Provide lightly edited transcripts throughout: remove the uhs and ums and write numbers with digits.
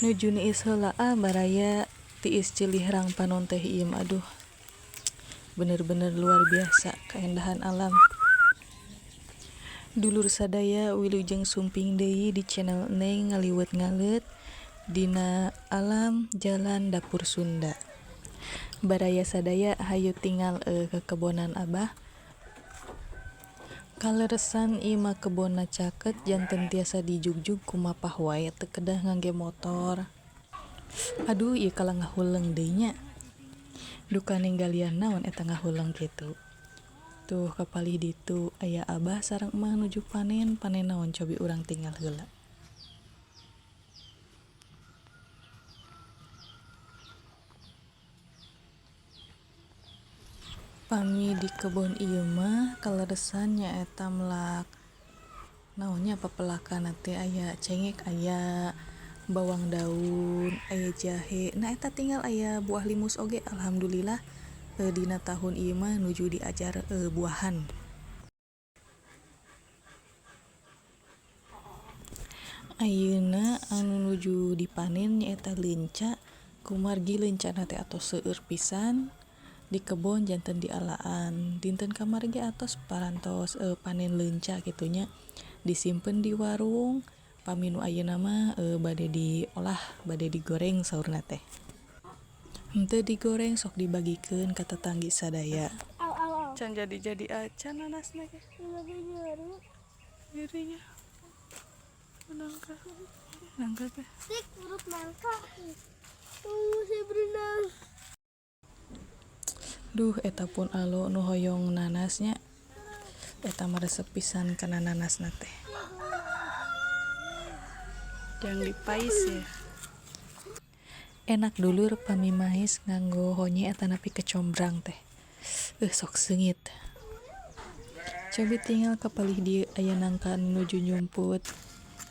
Nuju niis heula ah baraya tiis cilihrang panon teh ieu mah, aduh, bener-bener luar biasa keindahan alam. Dulur sadaya, wilujeng sumping deui di channel Neng Ngaliwet Ngaleut dina alam jalan dapur Sunda. Baraya sadaya, hayu tingal kekebonan Abah. Kaleresan ieu mah kebonna caket, janten tiasa dijugjug ku mapah wae, teu kedah ngangge motor. Aduh, ieu kalah ngahuleng deui nya. Duka ninggalian naon eta ngahuleng kitu. Tuh, kapalih ditu aya Abah sareng Emah nuju panen. Panen naon? Cobi urang tingal heula. Pami di kebon ieu mah kaleresan nyaeta melak naon nya, pepelakan teh aya cengek, aya bawang daun, aya jahe. Nah, eta tinggal aya buah limus oge. Alhamdulillah, dina tahun ieu mah nuju diajar buahan. Ayeuna anu nuju dipanen nyaeta leunca, kumargi leuncana teh atos seueur pisan di kebon, janten dialaan. Dinten kamari ge atos parantos panen leunca kitu nya, disimpen di warung. Pami nu ayeuna mah bade diolah, bade digoreng saurna teh. Henteu digoreng, sok dibagikeun ka tetanggi sadaya. Au, au, au. Can jadi-jadi acan nanasna ge. Nyeri. Nyerinya. Nangka. Nangka teh. Tik perut nangka. Tunggu, saya berenang. Duh, eta pun alo nu hoyong nanasnya. Eta mah resep pisan kana nanasna teh. Yang dipais ya. Enak dulur pami mais nganggo honye atanapi kecombrang teh. Sok seungit. Cobi tingal kapalih dieu aya nangka anu nuju nyumput.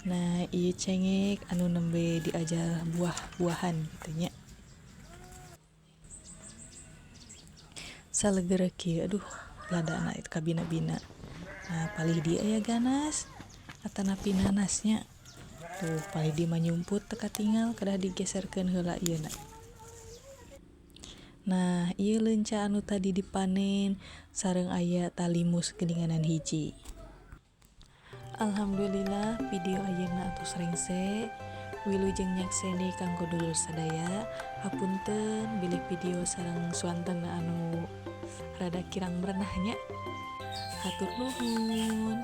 Nah, ieu cengek anu nembe diajar buah-buahan kitu nya. Saleger kieu, aduh, ladana itu kabina-bina. Nah, palih dieu aya ganas atanapi nanasnya. Tuh, palih dieu mah nyumput teu katingal, kedah digeserkeun heula ieuna. Nah, ieu leunca anu tadi dipanen sareng aya talimus geuninganan hiji. Alhamdulillah, video ayeuna atos rengse. Wilujeng nyakseni kanggo dulur sadaya. Hapunten bilih video sareng suantena anu rada kirang merenah nya. Hatur nuhun.